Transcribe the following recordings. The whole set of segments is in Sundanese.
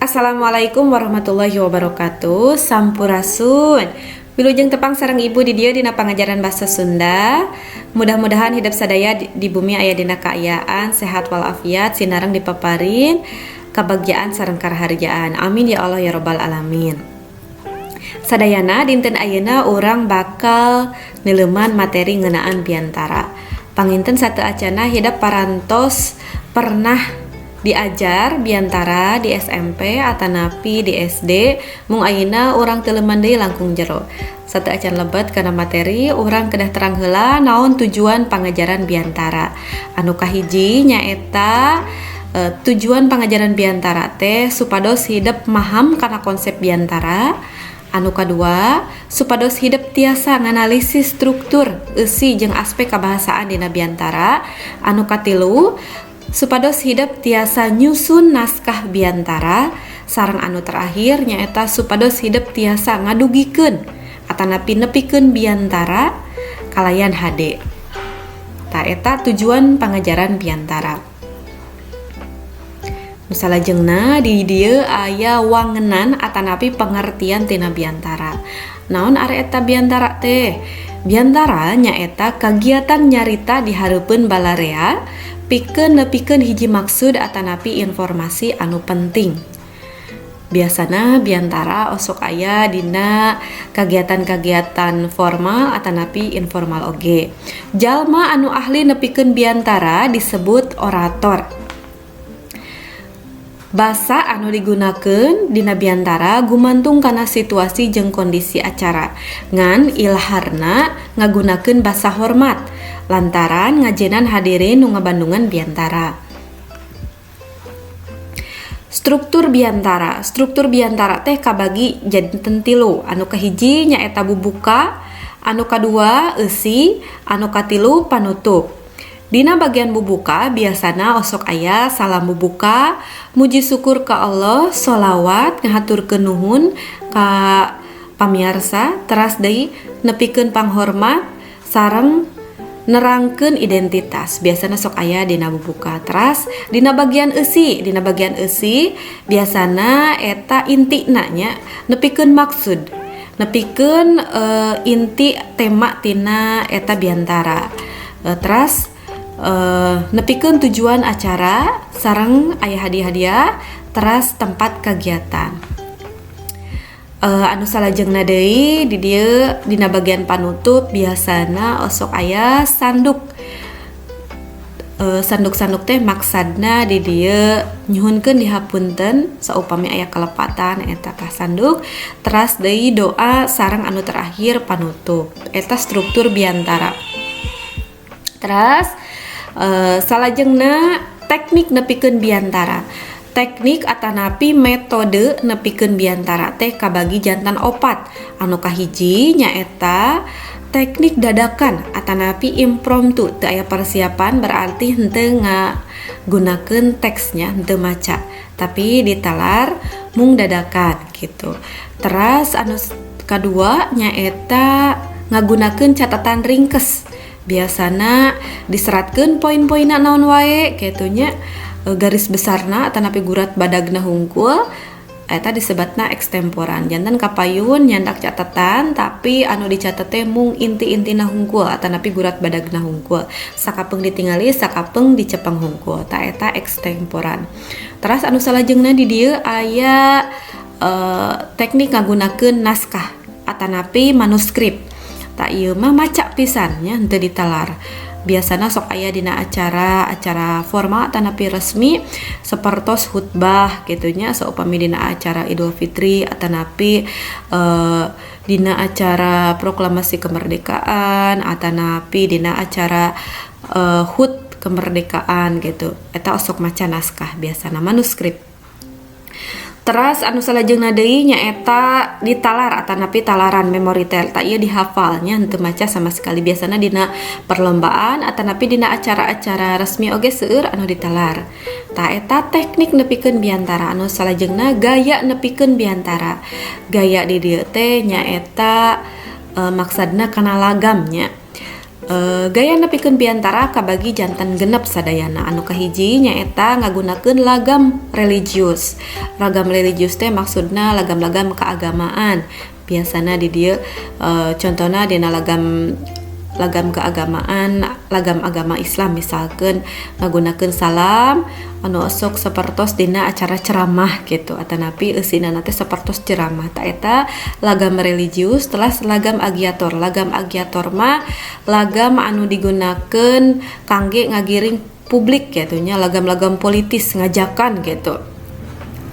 Assalamualaikum warahmatullahi wabarakatuh. Sampurasun. Wilujeng tepang sareng Ibu di dieu dina pangajaran bahasa Sunda. Mudah-mudahan hidep sadaya di bumi aya dina kaayaan sehat walafiat, sinareng dipaparin kabagjaan sareng karaharjaan. Amin ya Allah ya robbal alamin. Sadayana, dinten ayeuna urang bakal neleuman materi ngeunaan biantara. Panginten sateuacanna hidep parantos pernah diajar biantara di SMP atanapi di SD. Mung ayeuna urang teleuman deui langkung jero. Sateuacan lebet kana materi, urang kedah terang heula naon tujuan pangajaran biantara. Anu kahiji nyaeta tujuan pangajaran biantara teh supados hidep maham kana konsep biantara. Anu kadua, supados hidep tiasa nganalisis struktur, eusi, jeung aspek kabahasaan dina biantara. Anu katilu, supados hidep tiasa nyusun naskah biantara. Sareng anu terakhir nyaeta supados hidep tiasa ngadugikeun atanapi nepikeun biantara kalayan hade. Tah, eta tujuan pangajaran biantara. Nu salajengna, di dieu aya wangenan atanapi pengertian tina biantara. Naon ari eta biantara teh? Biantara nyaeta kagiatan nyarita di hareupeun balarea pikeun nepikeun hiji maksud atanapi informasi anu penting. Biasana biantara osok aya dina kagiatan-kagiatan formal atanapi informal oge. Jalma anu ahli nepikeun biantara disebut orator. Basa anu digunakeun dina biantara gumantung kana situasi jeung kondisi acara, ngan ilharna ngagunakeun basa hormat lantaran ngajenan hadirin nu ngabandungan biantara. Struktur biantara. Struktur biantara teh kabagi janten tilu. Anu kahiji nyaeta bubuka, anu kadua eusi, anu katilu panutup. Dina bagian bubuka biasana osok aya salam bubuka, muji syukur ka Allah, solawat, ngahaturkeun nuhun ka pamiarsa, teras deui nepikeun panghormat sareng nerangkeun identitas. Biasana sok aya dina bubuka. Teras dina bagian eusi, dina bagian eusi biasana eta intina nya, nepikeun maksud, nepikeun inti tema tina eta biantara. Teras nepikeun tujuan acara sareng aya hadiah-hadiah, teras tempat kegiatan. Anu salajengna deui, di dieu dina bagian panutup biasana osok aya sanduk. Sanduk-sanduk teh maksadna di dieu nyuhunkeun dihapunten saupami aya kalepatan. Eta tah sanduk. Teras deui doa sareng anu terakhir panutup. Eta struktur biantara. Teras salajengna, teknik nepikeun biantara. Teknik atanapi metode nepikeun biantara teh kabagi janten opat. Anu kahiji nyaeta teknik dadakan atanapi impromptu, teu aya persiapan, berarti henteu ngagunakeun teksnya, henteu maca, tapi ditalar mung dadakan gitu. Teras anu kadua nyaeta ngagunakeun catatan ringkes. Biasana diseratkeun poin-poinna naon wae kitu nya, garis besarna atanapi gurat badagna hungkul. Eta disebatna ekstemporan. Janten kapayun nyandak catatan, tapi anu dicatet teh mung inti-intina hungkul atanapi gurat badagna hungkul, sakapeung ditingali sakapeung dicepeng hungkul. Tah, eta ekstemporan. Teras anu salajengna, di dieu aya teknik ngagunakeun naskah atanapi manuskrip. Tah, ieu mah maca pisan nya, henteu ditalar. Biasana sok aya dina acara acara formal atanapi resmi sapertos khutbah kitu nya, saupami dina acara Idul Fitri atanapi dina acara proklamasi kemerdekaan atanapi dina acara HUT kemerdekaan gitu. Eta osok maca naskah, biasana manuskrip. Teras anu salajengna deui nyaeta ditalar atanapi talaran, memoriter. Tah, ieu dihafal nya, henteu maca sama sekali. Biasana dina perlombaan atanapi dina acara-acara resmi oge seueur anu ditalar. Tah, eta teknik nepikeun biantara. Anu salajengna, gaya nepikeun biantara. Gaya di dieu teh nyaeta maksadna kana lagam nya. Gaya nepikeun biantara kabagi janten 6 sadayana. Anu kahiji nyaeta ngagunakeun lagam religius. Lagam religius teh maksudna lagam-lagam keagamaan. Biasana di dieu contohna dina lagam lagam keagamaan, lagam agama Islam misalkan ngagunakeun salam anu osok sapertos dina acara ceramah gitu, atanapi eusina teh sapertos ceramah. Ta eta lagam religius. Teras lagam agiator. Lagam agiator mah lagam anu digunakeun kangge ngagiring publik gitu nya, lagam-lagam politis ngajakan gitu,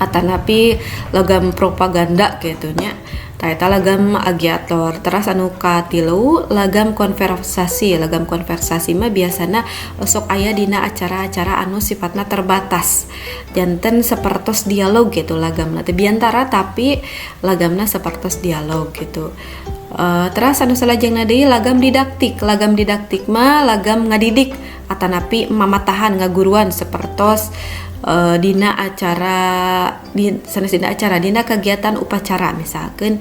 atanapi lagam propaganda gitu nya. Ta eta lagam agiator. Teras anu katilu lagam konversasi. Lagam konversasi mah biasana sok aya dina acara-acara anu sifatna terbatas, janten sapertos dialog gitu lagamna teh, biantara tapi lagamna sapertos dialog gitu. Teras anu salajengna deui lagam didaktik. Lagam didaktik mah lagam ngadidik atanapi mamatahan, ngaguruan, sapertos dina acara di sanes dina acara, dina kegiatan upacara, misalkan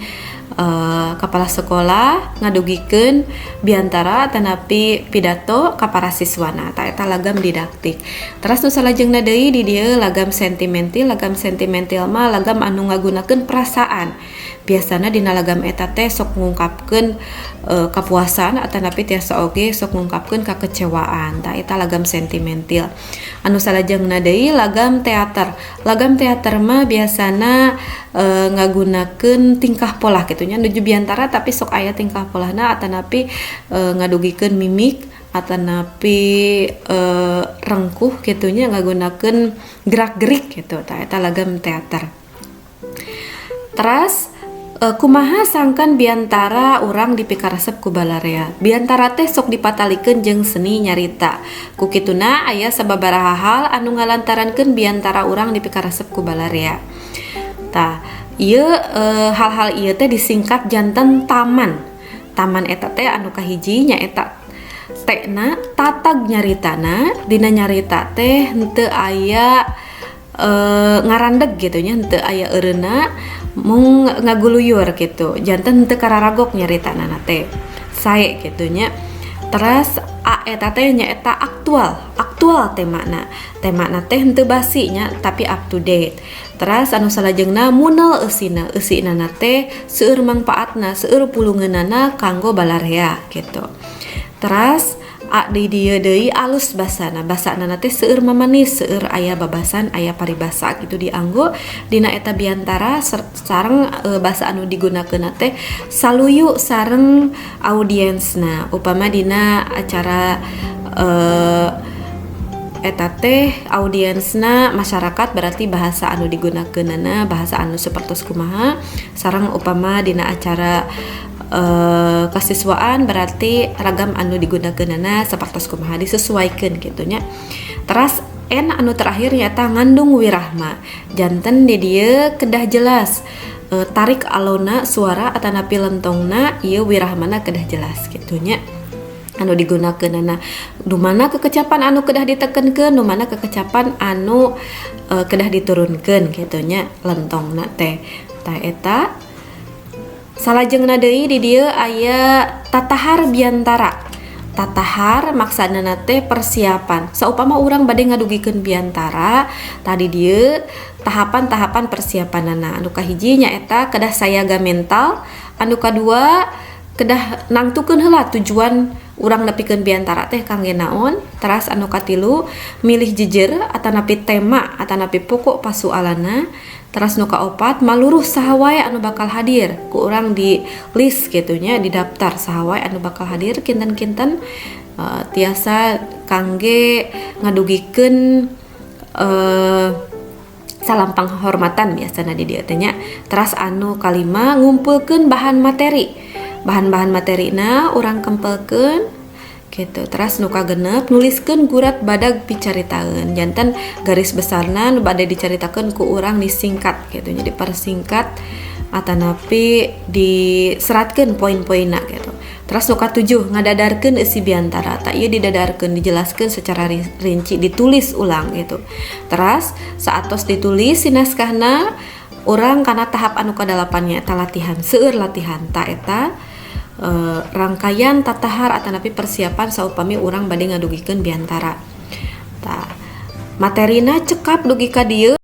kepala sekolah ngadugikeun biantara atanapi pidato ka para siswana. Ta eta lagam didaktik. Teras nu salajengna deui di dieu lagam sentimental. Lagam sentimental mah lagam anu ngagunakeun perasaan. Biasana dina lagam eta teh sok ngungkapkeun kapuasan atanapi tiasa oge sok ngungkapkeun kakecewaan. Ta eta lagam sentimental. Anu salajengna deui lagam teater. Lagam teater mah biasana ngagunakeun tingkah polah kitu nya, nuju biantara tapi sok aya tingkah polahna atanapi ngadugikeun mimik atanapi rengkuh kitu nya, ngagunakeun gerak-gerik gitu. Ta eta lagam teater. Teras kumaha sangkan biantara urang dipikaresep ku balarea? Biantara teh sok dipatalikeun jeung seni nyarita. Ku kituna aya sababaraha hal anu ngalantarankeun biantara urang dipikaresep ku balarea. Tah, ieu hal-hal ieu teh disingkat janten taman. Taman eta teh anu kahiji nyaeta T-na tatag nyaritana, dina nyarita teh henteu aya ngarandeg gitu nya, henteu aya eureuna, mung ngaguluyur gitu, janten henteu kararagok nyaritana teh sae gitu nya. Teras A eta teh nyaeta aktual. Aktual temana, temana teh henteu basi nya, tapi up to date. Teras anu salajengna munel eusina. Eusina teh seueur mangpaatna, seueur pulungeunana kanggo balarea gitu. Teras A di dieu deui alus basana. Basana teh seueur mamanis, seueur aya babasan, aya paribasa gitu dianggo dina eta biantara, sareng basa anu digunakeun teh saluyu sareng audiensna. Upama dina acara eta teh audiensna masyarakat, berarti bahasa anu digunakeunana bahasa anu sapertos kumaha, sareng upama dina acara kesiswaan berarti ragam anu digunakeunana sapertos kumaha, disesuaikan gitu nya. Teras N anu terakhir nyata ngandung wirahma, janten di dieu kedah jelas tarik alona suara atanapi lentongna, ieu wirahmana kedah jelas gitu nya anu digunakeunana, nu mana kekecapan anu kedah ditekenkeun, nu mana kekecapan anu kedah diturunkeun gitu nya lentongna teh. Tah eta. Salajengna deui di dieu aya tatahar biantara. Tatahar maksudna teh persiapan. Saupama urang bade ngadugikeun biantara, tadi dieu tahapan-tahapan persiapanana. Anu kahiji nyaeta kedah sayaga mental, anu kadua kedah nangtukeun heula tujuan urang nepikeun biantara teh kangge naon. Teras anu katilu milih jejer atanapi tema atanapi pokok pasualana. Teras nu kaopat maluruh saha wae anu bakal hadir, ku urang di list gitu nya, di daftar saha wae anu bakal hadir kinten-kinten, tiasa kangge ngadugikeun salam penghormatan biasana di dieu teh nya. Teras anu kalima ngumpulkeun bahan materi, bahan-bahan materina urang kempelkeun gitu. Teras nu kagenep nuliskeun gurat badag picaritaeun, janten garis besarna nu bade dicaritakeun ku urang disingkat gitu, jadi persingkat atanapi diseratkeun poin-poinna gitu. Teras nu katujuh ngadadarkeun eusi biantara. Ta ieu didadarkeun, dijelaskeun secara rinci, ditulis ulang gitu. Teras saatos ditulis si naskahna, urang kana tahap anu kadalapannya eta latihan, seueur latihan. Ta eta rangkaian tatahar atanapi persiapan saupami urang bade ngadugikeun biantara. Tah, materina cekap dugi ka dieu.